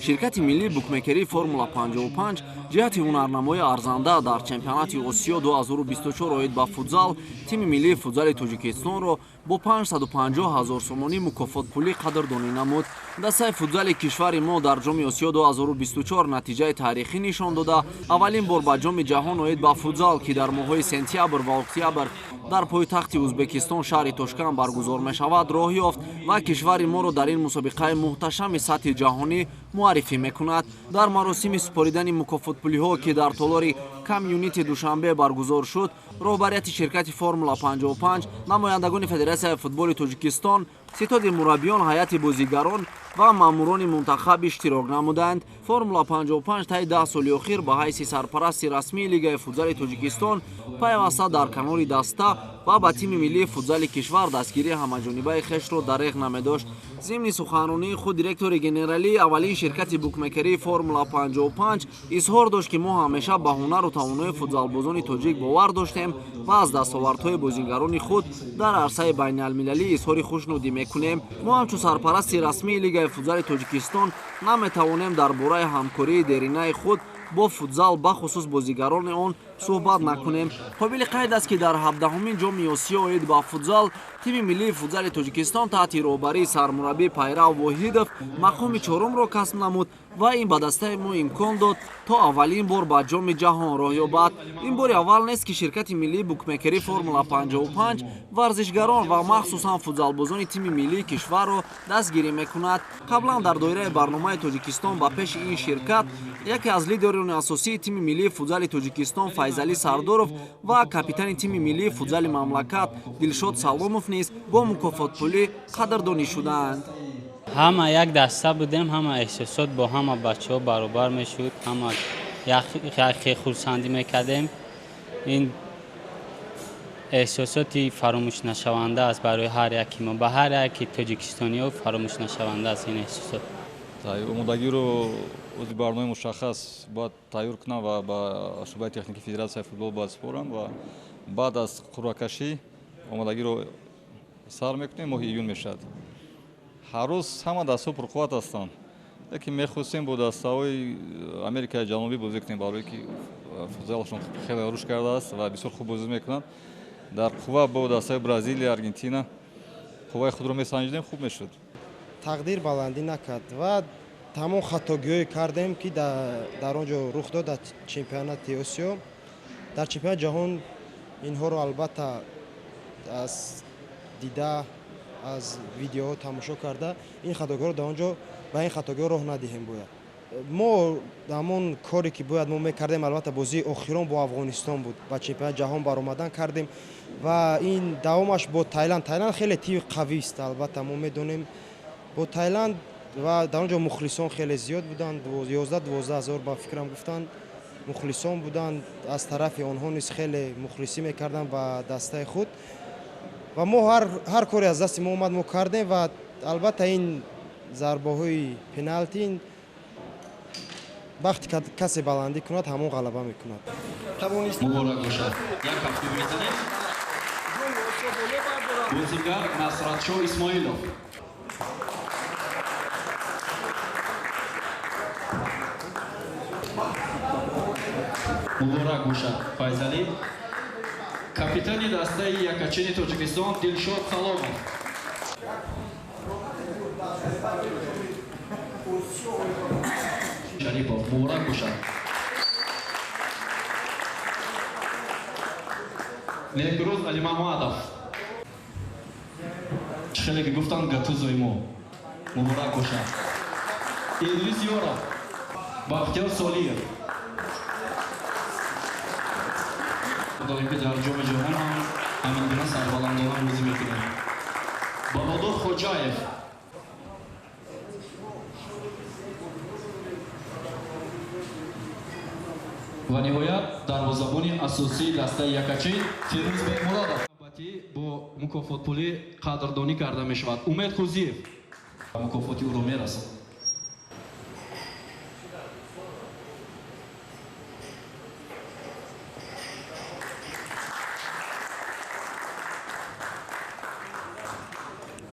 Ширкати миллии букмекерии Формула 55 ҷиҳати ҳунарнамои арзанда дар чемпионати Осиё 2024 оид ба футзал тими миллии футзали Тоҷикистонро бо 550 ҳазор сомонӣ мукофотпулӣ қадрдонӣ намуд. Дастаи футзали кишвари мо дар Ҷоми Осиё 2024 натиҷаи таърихӣ нишон дода, аввалин бор ба Ҷоми ҷаҳон оид ба футзал, ки дар моҳҳои сентябр ва октябр дар пойтахти Ӯзбекистон, шаҳри Тошканд баргузор мешавад, роҳ ёфт ва кишвари моро дар ин мусобиқаи муҳташами сатҳи ҷаҳонӣ муаррифӣ мекунад. Дар маросими супоридани мукофотпулиҳо, ки дар толори Коммюнити Душанбе баргузор шуд, роҳбарияти ширкати Формула 55, намояндагони Федератсияи футболи Тоҷикистон, ситоди мураббиён, ҳайати бозигарон ва маъмурони мунтахаб иштирок намуданд. Формула 55 таи 10 соли охир ба ҳайси сарпарасти расмии Лигаи футзали Тоҷикистон пайваста дар канори даста ва ба тими миллии футзали кишвар дастгирии ҳамаҷонибаи хешро дареғ намедошт. Зимни суханронии худ директори генералии аввалин ширкати букмекерии Формула 55 изҳор дошт, ки мо ҳамеша ба ҳунару тавонои футзалбозони тоҷик бовар доштем ва аз дастовардҳои бозигарони худ дар арсаи байналмилалӣ изҳори хушнудӣ мекунем. Мо ҳамчун сарпарасти расмии Лигаи футзали Тоҷикистон наметавонем дар бораи ҳамкории деринаи худ бо футзал, бахусус бозигарони он, суҳбат накунем. Қобили қайд аст, ки дар 17-ҳумин Ҷоми Осиё оид ба футзал тими миллии футзали Тоҷикистон таҳти роҳбарии сармураббӣ Пайрав Воҳидов мақоми чорумро касб намуд ва ин ба дастаи мо имкон дод, то аввалин бор ба Ҷоми ҷаҳон роҳ ёбад. Ин бори аввал нест, ки ширкати миллии букмекерӣ Формула 55 варзишгарон ва махсусан футзалбозони тими миллии кишварро дастгирӣ мекунад. Қаблан дар доираи барномаи Тоҷикистон ба пеши ин ширкат яке аз лидерони асосии тими миллии футзали Тоҷикистон Файзалӣ Сардоров ва капитани тими миллии футзали мамлакат Дилшод Саломов низ бо мукофотпулӣ қадрдонӣ шуданд. Ҳама як даста будем, ҳама эҳсосот бо ҳама бачаҳо баробар мешуд, ҳама яхе хурсандӣ мекардем. Ин эҳсосоти фаромӯшнашаванда аст барои ҳар яки мо, ба ҳар яки тоҷикистониҳо фаромӯшнашаванда аст ин эҳсосот. Омодагиро ози барномаи мушаххас бояд тайёр кунам ва ба шӯъбаи техникии Федератсияи футбол бояд супорам ва баъд аз қуръакашӣ омодагиро сар мекунем, моҳи июн мешавад. Ҳар рӯз ҳама дастҳо пурқувват ҳастанд, лекин мехостем бо дастаҳои Америкаи Ҷанубӣ бозӣ кунем, барое ки футзалашон хеле рушд кардааст ва бисёр хуб бозӣ мекунанд. Дар қувва бо дастаи Бразилия, Аргентина қувваи худро месанҷидем, хуб мешуд. Тақдир баландӣ накард ва тамом хатогиҳое кардем, ки дар он ҷо рух дод, дар чемпионати Осиё. Дар чемпионати ҷаҳон инҳоро албатта аз дида, аз видеоҳо тамошо карда, ин хатогиҳоро дар он ҷо ба ин хатогиҳо роҳ надиҳем. Бояд мо ҳамон коре, ки бояд мо мекардем, албатта бозии охирон бо Афғонистон буд, ба чемпионати ҷаҳон баромадан кардем ва ин давомаш бо Тайланд. Тайланд хеле тими қавист, албатта мо медонем, бо Тайланд ва дар он ҷо мухлисон хеле зиёд буданд, 11-12 ҳазор ба фикрам гуфтанд мухлисон буданд. Аз тарафи онҳо низ хеле мухлисӣ мекарданд ба дастаи худ ва мо ҳар коре аз дасти мо омад, мо кардем ва албатта ин зарбаҳои пеналти, ин вақте касе баландӣ кунад, ҳамон ғалаба мекунад. Муборак бошад! Як ҳафта мезанем. Бозигар Насратшо Исмоилов. Муборак бошад, Файзалӣ! Капитани дастаи якачини Тоҷикистон Дилшод Саломов. Шарипов, муборак бошад! Некрӯз Алимамадов, чӣ хеле ки гуфтанд, Гатузои мо, муборак бошад! Идрис Ёров, Бахтиёр Солиев. Дорем, ки дар Ҷоми ҷаҳон ҳам ҳамин гуна сарбаландона бозӣ мекунем. Баҳодур Хоҷаев. Ва ниҳоят дарвозабони асосии дастаи якачин Фирӯз Бекмуrodов бо мукофотпулӣ қадрдонӣ карда мешавад. Умед Хузиев мукофоти ӯро мерасад.